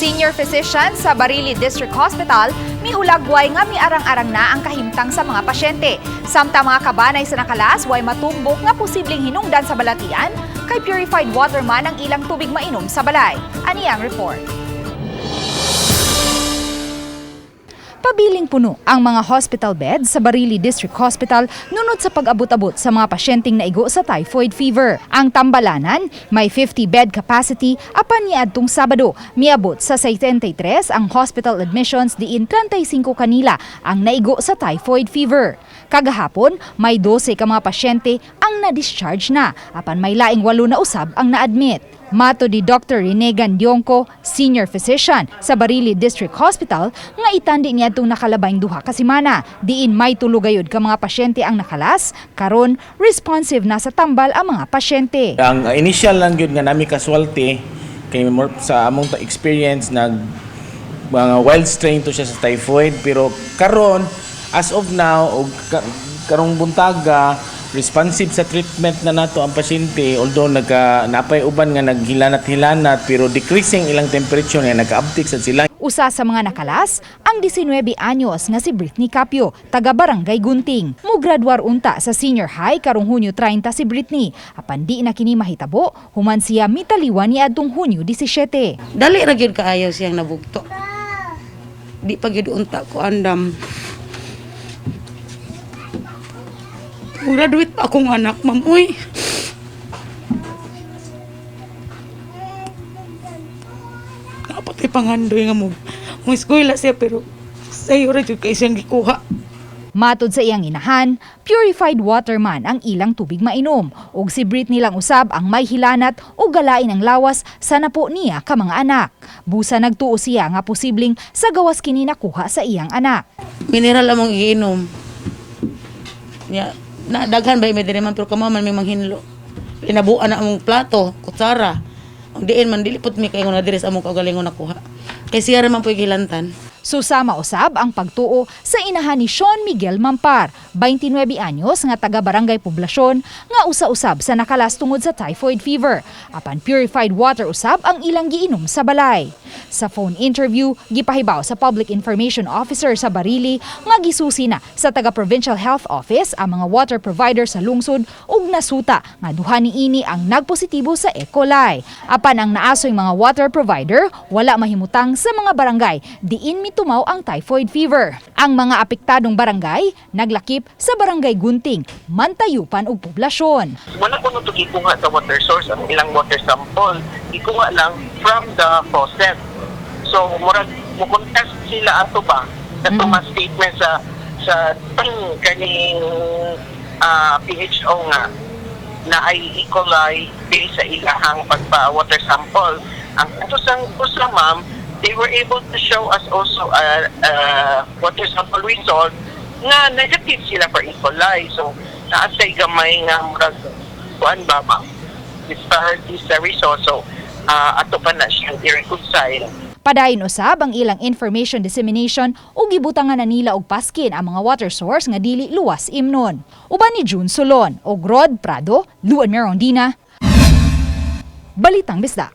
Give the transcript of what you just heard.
Senior physician sa Barili District Hospital, mihulagway nga miarang-arang na ang kahimtang sa mga pasyente. Samtang mga kabanay sa nakalas, way matumbok nga posibleng hinungdan sa balatian, kay purified water man ang ilang tubig mainom sa balay. Ani ang report. Pabiling puno ang mga hospital beds sa Barili District Hospital nunod sa pag-abot-abot sa mga pasyenteng naigo sa typhoid fever. Ang tambalanan may 50 bed capacity apan niadtong Sabado. Miabot sa 73 ang hospital admissions, diin 35 kanila ang naigo sa typhoid fever. Kagahapon, may 12 ka mga pasyente ang na-discharge na apan may laing 8 na usab ang na-admit. Mato di Dr. Rene Gandionco, senior physician sa Barili District Hospital, nga itandi niya itong nakalabayng 2 ka semana. Diin may 3 gayud ka mga pasyente ang nakalas, karon responsive na sa tambal ang mga pasyente. Ang initial lang gyud nga nami casualty kay more sa among experience, nag mga wild strain to siya sa typhoid, pero karon, as of now og karong buntaga, responsive sa treatment na nato ang pasyente, although nagka napay uban nga naghilanat-hilanat, pero decreasing ilang temperature nga nagka-uptick sa sila. Usa sa mga nakalas, ang 19 anyos nga si Britney Capio, taga Barangay Gunting. Mugraduar unta sa senior high karong Hunyo 30 si Britney. Apan di na kini mahitabo, human siya mitaliwan ni adtong Hunyo 17. Dali ra gyud kaayo siyang nabugto. Di pa gyud unta ko andam. Graduate pa akong anak, ma'am. Uy. Napatay pangandoy nga mo. Mo eskwela siya, pero sayo ra gyud kay siyang gikuha. Matod sa iyang inahan, purified water man ang ilang tubig mainom. Ug si Britney lang usab ang may hilanat o galain ang lawas sa napo niya ka mga anak. Busa nagtuo siya nga posibleng sa gawas kini nakuha sa iyang anak. Mineral among giinom. Ya, na daghan ba may diri man, pero kamo man may manghinlo. Linabuan na among plato, kutsara. Ang diin man dili pud mi kay nga diri sa among kaugalingon nakuha. Kay siya ra man puy gilantan. Susama usab ang pagtuo sa inahan ni Sean Miguel Mampar, 29 anyos nga taga Barangay Poblasyon, nga usa-usab sa nakalas tungod sa typhoid fever. Apan purified water usab ang ilang giinom sa balay. Sa phone interview, gipahibaw sa Public Information Officer sa Barili nga gisusi na sa taga Provincial Health Office ang mga water provider sa lungsod ug nasuta nga duha niini ang nagpositibo sa E. coli. Apan ang naasoy mga water provider wala mahimutang sa mga barangay diin mitumaw ang typhoid fever. Ang mga apektadong barangay naglakip sa Barangay Gunting, Mantayupan ug Poblasyon. Wala ko to gikuha sa water source ang ilang water sample. Gikuha lang from the faucet. So murag mo contest sila ato ba sa mga statement sa kaning PHO nga na ay E. coli based sa ilahang pagpa water sample. Ang ato sang usa, ma'am, they were able to show us also a water sample result nga negative sila for E. coli. So naasay gamay nga murag kuan ba, ma'am, disparity sa result. So ato pa na siyang i-reconcile. Padayon usab ang ilang information dissemination ug gibutangan na nila og paskin ang mga water source nga dili luwas imnon. Uban ni June Solon ug Rod Prado, Luan Merondina. Balitang Bisdak.